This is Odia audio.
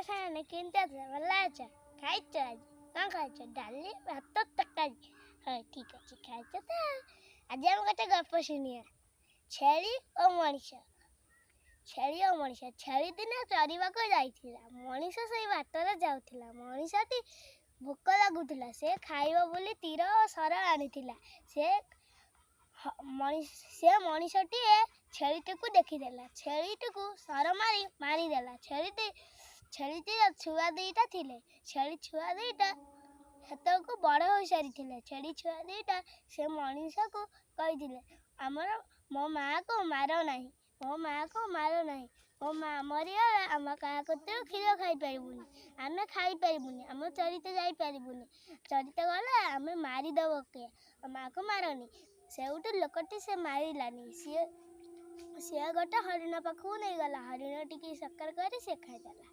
ସାଙ୍ଗମାନେ, କେମିତି ଅଛ? ଭଲ ଅଛ? ଖାଇଛ ଆଜି? କ'ଣ ଖାଇଛ? ଡାଲି, ଭାତ, ତରକାରୀ। ହଉ, ଠିକ୍ ଅଛି, ଖାଇଛ ତ। ଆଜି ଆମେ ଗୋଟେ ଗପ ଶୁଣିବା, ଛେଳି ଓ ମଣିଷ। ଛେଳି ଓ ମଣିଷ। ଛେଳି ଦିନେ ଚରିବାକୁ ଯାଇଥିଲା। ମଣିଷ ସେଇ ବାଟରେ ଯାଉଥିଲା। ମଣିଷଟି ଭୋକ ଲାଗୁଥିଲା। ସେ ଖାଇବ ବୋଲି ତୀର ଓ ସର ଆଣିଥିଲା। ସେ ସେ ମଣିଷଟିଏ ଛେଳିଟିକୁ ଦେଖିଦେଲା। ଛେଳିଟିକୁ ସର ମାରି ମାରିଦେଲା। ଛେଳିଟିର ଛୁଆ ଦୁଇଟା ଥିଲେ। ଛେଳି ଛୁଆ ଦୁଇଟା ସେତେବେଳକୁ ବଡ଼ ହୋଇସାରିଥିଲେ। ଛେଳି ଛୁଆ ଦୁଇଟା ସେ ମଣିଷକୁ କହିଥିଲେ, ଆମର ମୋ ମାଆକୁ ମାର ନାହିଁ, ମୋ ମାଆକୁ ମାର ନାହିଁ। ମୋ ମା ମରିଗଲେ ଆମ କାହା କତିରୁ କ୍ଷୀର ଖାଇପାରିବୁନି, ଆମେ ଖାଇପାରିବୁନି, ଆମ ଚରିତେ ଯାଇପାରିବୁନି। ଚରିତେ ଗଲେ ଆମେ ମାରିଦେବ କିଏ? ମାଆକୁ ମାରନି। ସେଇଠୁ ଲୋକଟି ସେ ମାରିଲାନି। ସିଏ ଗୋଟେ ହରିଣ ପାଖକୁ ନେଇଗଲା। ହରିଣ ଟିକେ ଶିକାର କରି ସେ ଖାଇଦେଲା।